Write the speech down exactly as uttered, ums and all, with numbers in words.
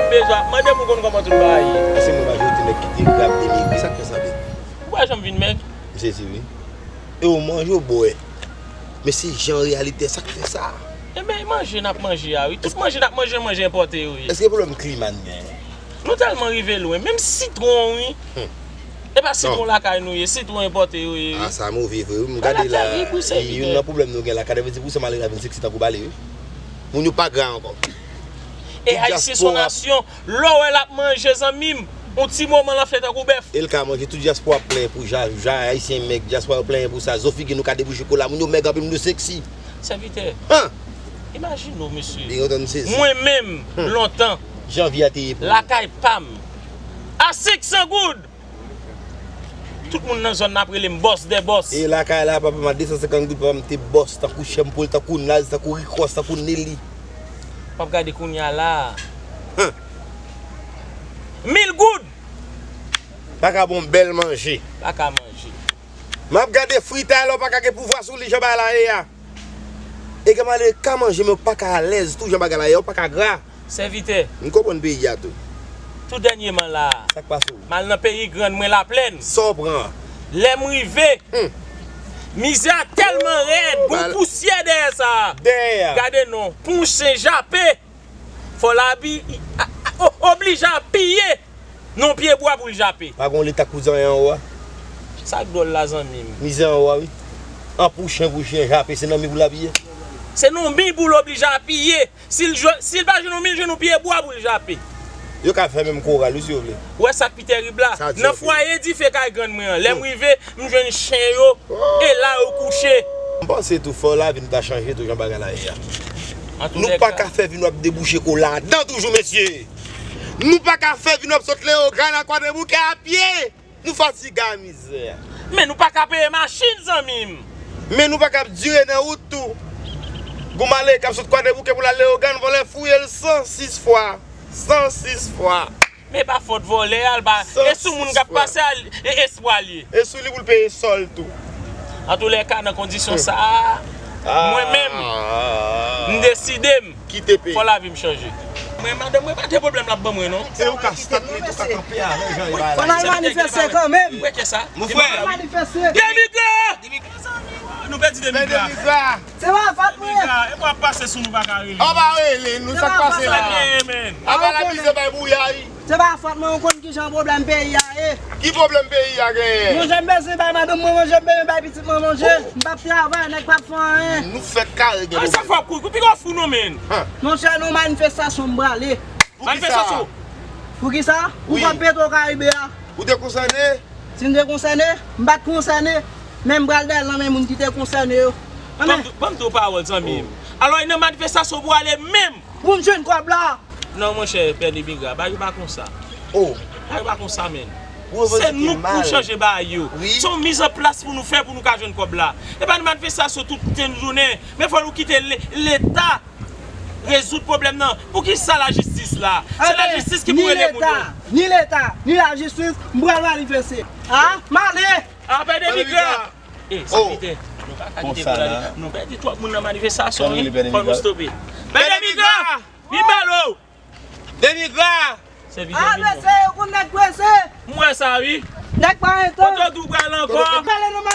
Bezwen ap mande m ou konn kòman tout bagay ye. Èske mwen pa jodi nèg ki te grap demigre, sa k fè sa, bèk? Ou pa janm vin mèg. M sezi wi. E ou manje ou bwè. Men se jan reyalite a, sa k fè sa. Ebyen, e manje n ap manje a wi. Tout manje n ap manje, manje enpòte yo ye. Èske pwoblèm klima n genyen? Nou tèlman rive lwen. Menm sitwon wi. Hmm. E pa sitwon lakay nou ye, sitwon enpòte yo ye. A, sa move vre wi. M gade la, youn nan pwoblèm nou gen la, katrevenndis pousan malere a vin seksi tankou bale wi. Moun yo pa gra ankò. E Ayisyen se yon nasyon, lè w wè l ap manje, zanmi m, yon ti moman l ap fè tankou bèf. E l ka manje, tout dyaspora ap plenyen pou ja, ja Ayisyen mèg, dyaspora yo plenyen pou sa, zo figi nou ka debouche kola, moun yo mèg anpil, moun yo seksi. Sèvitè, imajine w, mesye. Mwen menm, lontan, janvye a te ye pou mwen. Lakay pa m, a senk san goud, tout moun nan zòn nan ap rele m bòs dè bòs. E lakay la, papa m a de san senkant goud, papa m te bòs, tankou Chèmpol, tankou Naz, tankou Rikòs, tankou Nelly. W ap gade kounye a la. Mil goud! Pa ka bon bèl manje. Pa ka manje. M ap gade fritay la, w pa ka gen pouvwa sou li, jan bagay la ye a. E gen malere ka manje, men w pa ka alèz tou, jan bagay la ye a, w pa ka gra. Sèvitè. M konprann peyi a tou. Tou dènyèman la a, sa k pase w? M al nan peyi grann mwen, Laplèn. Sa w pran? Lè m rive, mizè a tèlman rèd, gon pousyè dèyè sa a. Dèyè a. Gade non, pou w chen jape, fò l abi, a, a, o-, oblije apiye nan pye bwa pou l jape. Pa gon leta k pou di anyen anwo a? Sa k dwòl la, zanmi m. Mizè anwo a, wi. An pou chen, pou chen jape, se nan mi pou l apiye. Se nan mi pou l oblije apiye. Si l jwe, si l pa jwenn yon mi, l jwenn yon pye bwa pou l jape. Yo ka fè menm koral wi, si yo vle. Ou wè sa k pi tèrib la? Nan fwaye dife kay grann mwen an, lè m rive, m jwenn chen yo, e la yo kouche. M panse tou fò lavi n ta chanje tou jan bagay la ye a. Nou pa ka fè vi nou ap debouche kola adan toujou, mesye. Nou pa ka fè vi nou ap sot Leyogàn a Kwadèboukè a pye. Nou fatige a mizè a. Men nou pa ka peye machin, zanmi m. Men nou pa ka ap dire nan wout tou. Gon malere k ap sot Kwadèboukè pou l al Leyogàn, vòlè fouye l san sis fwa. San sis fwa. Men pa fòt vòlè a, l pa, e sou moun k ap pase a, e espwa l ye. E sou li pou l peye sòl tou. Antoulèka, nan kondisyon sa a, mwen menm, m deside m. Kite peyi. Fò lavi m chanje. Mwen, madanm mwen pa te pwoblèm l ap ban mwen, non. E ou ka stat nèt, ou ka kanpe avè jan e bay la. Fò n al manifeste kanmenm. Ou wè kè sa? Mon frè. Fò n al manifeste. Demigran! Nou pèdi Demigran. Se pa fòt mwen. Demigran, e pou ap pase sou nou pa ka rele. An pa rele, nou sa k pase la. Sa k genyen, menn? Apa la mizè bay bouyay. Se pa fòt mwen, ou konn kijan pwoblèm peyi a ye. Ki pwoblèm peyi a genyen? Manje m bezwen bay madanm mwen manje, m bezwen bay pitit mwen manje. M p ap travay, nèg p ap fè anyen. Nou fèk kare gen pwoblèm. Sa fè w ap kouri, kouri, piga w fou non, menn. Monchè, nan manifestasyon m prale. Manifestasyon? Poukisa? Pou kòb Petro Karibe a. Ou te konsène? Si m te konsène, m pa t konsène. Men m pral dèyè l nan men moun ki te konsène yo. Ban m di w pawòl, zanmi m. Alò, e nan manifestasyon w prale menm. Pou m jwenn kòb la. Non, monchè, Pè Demigran, bagay yo pa konsa. Oh. Bagay yo pa konsa, menn. Se nou k pou chanje bagay yo. Se yon mizanplas pou nou fè pou nou ka jwenn kòb la. E pa nan manifestasyon tout jounen. Men fò nou kite le-, Leta rezoud pwoblèm nan. Poukisa lajistis la? Se lajistis ki pou rele moun yo. Ni Leta, ni lajistis, m pral manifeste. A, m ale. A, Pè Demigran. E, sa pite. Nou pa ka kite pou l ale. Nou pèdi twòp moun nan manifestasyon, wi. Fò nou stope. Pè Demigran! Vin balo! Demigran! Sèvitè vin non. Prese, yo konn nèg prese. M wè sa, wi. Nèg pa gen tan. Kote w di w pral ankò? Pale nan